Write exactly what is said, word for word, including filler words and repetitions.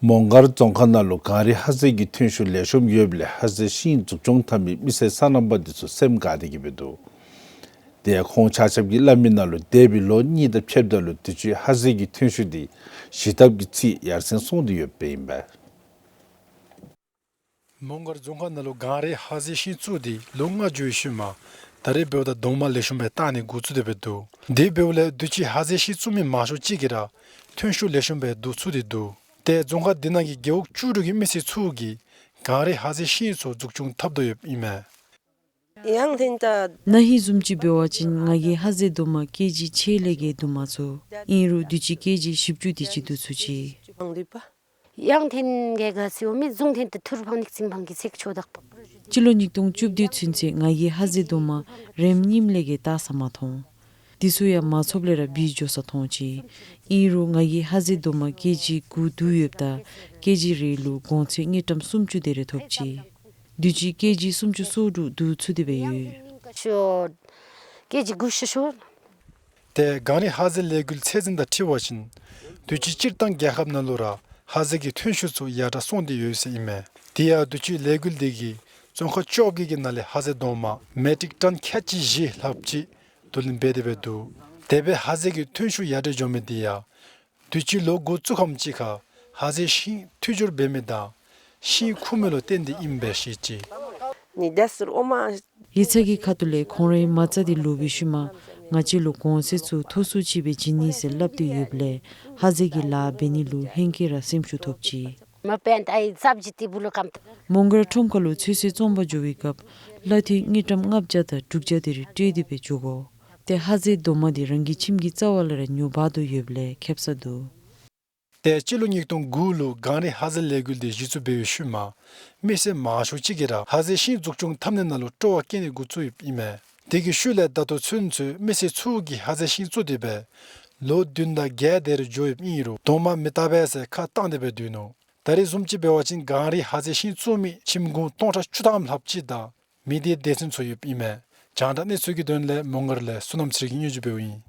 མོང་སྒར་རྫོང་ཁག་ནང་ལུ་གངས་རི་ཧ་ཟེལ་གྱི་ཐོན་ཤུགས་ལེགས་ཤོམ་ཡོདཔ་ལས་ཧ་ཟེལ་ཤིང་འཛུགས་སྐྱོང་འཐབ་མི་མི་སེར་སོ་ནམ་པ་འདི་ཚུ་སེམས་དགའ་སྟེ་གི་སྦེ་འདུག། དེ་ཡང་ཁོང་ཆ་ཁྱབ་ཀྱིས་སླབ་མི་ནང་ལུ་འདས་པའི་ལོ་གཉིས་དང་ཕྱདཔ་ད་ལུ་དུས་ཅི་ཧ་ཟེལ་གྱི་ཐོན་ཤུགས་འདི་ཞི་ཐབས་ཀྱི་ཚད་ཡར་སེང་སོང་སྟེ་ཡོདཔ་ཨིན་པས། མོང་སྒར་རྫོང་ཁག་ནང་ལུ་གངས་རི་ཧ་ཟེལ་ཤིང་བཙུགས་ཏེ་ལོ་ལྔ་འགྱོ་བའི་ཤུལ་མ་ད་རེས་འབདཝ་ད་གདོང་མ་ལེགས་ཤོམ་སྦེ་བཏགས་ནི་འགོ་བཙུགས་ཏེ་སྦེ་འདུག། དེ་འབདཝ་ལས་དུས་ཅི་ཧ་ཟེལ་ཤིང་བཙུགས་མི་མང་ཤོས་ཅིག་གིས་ར་ཐོན་ཤུགས་ལེགས་ཤོམ་སྦེ་བསྡུ་ཚུགས་ཏེ་འདུག། ཏེ་རྫོང་ཁག་འདི་ནང་གི་རྒེད་འོག་བཅུ་དྲུག་གི་མི་སེར་ཚུ་གིས་གངས་རི་ཧ་ཟེལ་ཤིང་ཚུ་འཛུགས་སྐྱོང་འཐབ་དོ་ཡོདཔ་ཨིན་མས། ཡང་ཐེན་ད། ན་ཧིང་བཟུམ་ཅིག་འབད་བ་ཅིན་ང་གིས་ཧ་ཟེལ་རྡོག་མ་ཀེ་ཇི་ཕྱེད་ལས་བརྒལ་བསྡུ་མ་ཚུགས། ཨིན་རུང་དུས་ཅི་ཀེ་ཇི་བཞི་བཅུ་དེ་ཅིག་བསྡུ་ཚུགས་ཅི། ཡང་ཐེན་གྱི་ག་སི་འོ་མི་རྫོང་ཐེན་ཏེ་ཐུར་ཕང་ནིག་ཙིང་ཕང་གི་ཚེག་ཆོ་དག་པ། སྤྱི་ལོ་ཉིས་སྟོང་བཅུ་བདུན་ཚུན་ཚོད་ང་གིས་ཧ་ཟེལ་རྡོག་མ་རེམ་གཉིསམ་ལས་བརྒལ་བཏགས་ས་མ་མཐོང་། དེ་ཚུ་ཡང་མ་ཚུགསཔ་ལས་ར་བིས་འགྱོ་ས་མཐོང་ཅི། ཨིན་རུང་ང་གིས་ཧ་ཟེལ་རྡོག་མ་ཀེ་ཇི་དགུ་བསྡུ་ཡོདཔ་ད་ཀེ་ཇི་རེ་ལུ་གོང་ཚད་དངུལ་ཀྲམ་སུམ་ཅུ་དེ་རེ་ཐོབ་ཅི། དུས་ཅི་ཀེ་ཇི་སུམ་ཅུ་སོ་དྲུག་བསྡུ་ཚུགས་ཏེ་སྦེ་ཡོད། ཀེ་ཇི་དགུ་ཤོ་ཤོ། ཏེ་གངས་རི་ཧ་ཟེལ་ལས་འགུལ་ཚད་འཛིན་དང་འཁྲིལ་བ་ཅིན་དུས་ཅི་སྤྱིར་བཏང་རྒྱལ་ཁབ་ནང་ལུ་ར་ཧ་ཟེལ་གྱི་ཐོན་ཤུགས་ཚུ་ཡར་དྲག་སོང་སྟེ་ཡོད་ཟེར་ཨིན་མས། དེ་ཡང་དུས་ཅི་ལས་འགུལ་འདི་གིས་རྫོང་ཁག་བཅོ་བརྒྱད་ཀྱི་ནང་ལས་ཧ་ཟེལ་རྡོག་མ་མེ་ཊིག་ཊོན་ཁལ་གཅིག་བཞི་ལྷགཔ་ཅིག་བསྡུ་ལེན་འབད་དེ་སྦེ་འདུག། དེ་སྦེ་ཧ་ཟེལ་གྱི་ཐོན་ཤུགས་ཡར་དྲག་འགྱོ་མི་འདི་ཡང་དུས་ཅི་ལོ་འགོ་བཙུགས་ཁམས་ཅིག་ཁར་ཧ་ཟེལ་ཤིང་འཐུ་སྦྱོར་འབད་མི་དང་ཤིང་ཁུག་མི་ལུ་བརྟེན་ཏེ་ཨིནམ་སྦེ་བཤད་ཅི། ནི་དེ་སུར་ཨོ་མ། ཡིག་ཚང་གི་ཁ་ཐུག་ལས་ཁོང་རའི་མ་རྩ་འདི་ལོག་པའི་ཤུལ་མ་ང་བཅས་ལུ་གོང་ཚད་ཚུ་མཐོ་སུ་ཅིག་སྦེ་བྱིན་ནི་ཟེར་སླབ་སྟེ་ཡོདཔ་ལས་ཧ་ཟེལ་གྱི་ལཱ་འབད་ནི་ལུ་ཧེང་སྐལ་ར་སེམས་ཤུགས་ཐོབ་ཅི། མ་པན་ཨའི་ཙབ་ཇི་ཏི་བུ་ལུ་ཀམ་ཏོ། མོང་སྒར་ཁྲོམ་ཁ་ལུ་ཚོད་བསྲེ་བཙོང་པར་འགྱོ་བའི་སྐབས་ལྷག་ཏུ་དངུལ་ཀྲམ་ལྔ་བརྒྱ་དང་དྲུག་བརྒྱ་དེ་རེ་སྤྲོད་དེ་སྦེ་འགྱོ་དགོ། ཏེ་ཧ་ཟེལ་རྡོག་མ་འདི་རང་གི་ཁྱིམ་གྱི་རྩ་བ་ལས་ར་ཉོ་འབག་དོ་ཡོདཔ་ལས་ཁེབ་ས་འདུག། ཏེ་སྤྱི་ལོ་ཉིས་སྟོང་དགུ་ལུ་གངས་རི་ཧ་ཟེལ་ལས་འགུལ་འདི་གཞི་བཙུགས་འབད་བའི་ཤུལ་མ་མི་སེར་མང་ཤོས་ཅིག་གིས་ར་ཧ་ཟེལ་ཤིང་འཛུགས་སྐྱོང་འཐབ་ནི་ནང་ལུ་སྤྲོ་བ་བསྐྱེད་ནི་འགོ་བཙུགས་ཡོདཔ་ཨིན་མས། དེ་གི་ཤུལ་ལས་ད་ལྟོ་ཚུན་ཚོད་མི་སེར་ཚུ་གིས་ཧ་ཟེལ་ཤིང་བཙུགས་ཏེ་སྦེ་ལོ་བདུན་དང་བརྒྱད་དེ་རེ་འགྱོ་ཡོདཔ་ཨིན་རུང་རྡོག་མ་མི་རྟག་པས་ཟེར་ཁ་བཏང་སྟེ་སྦེ་སྡོད་ནུག། ད་རེས་བཟུམ་ཅིག་འབད་བ་ཅིན་གངས་རི་ཧ་ཟེལ་ཤིང་བཙུགས་མི་ཁྱིམ་གུང་སྟོང་ཕྲག་བཅུ་ཐམ་ལྷགཔ་ཅིག་དང་མི་སྡེ་སྡེ་ཚན་ཚུ་ཡོདཔ་ཨིན་མས། རྒྱང་བསྒྲགས་གནས་ཚུལ་གྱི་དོན་ལས་མོང་སྒར་ལས་བསོད་ནམས་ཚེ་རིང་གིས་སྙན་ཞུ་འབདཝ་ཨིན།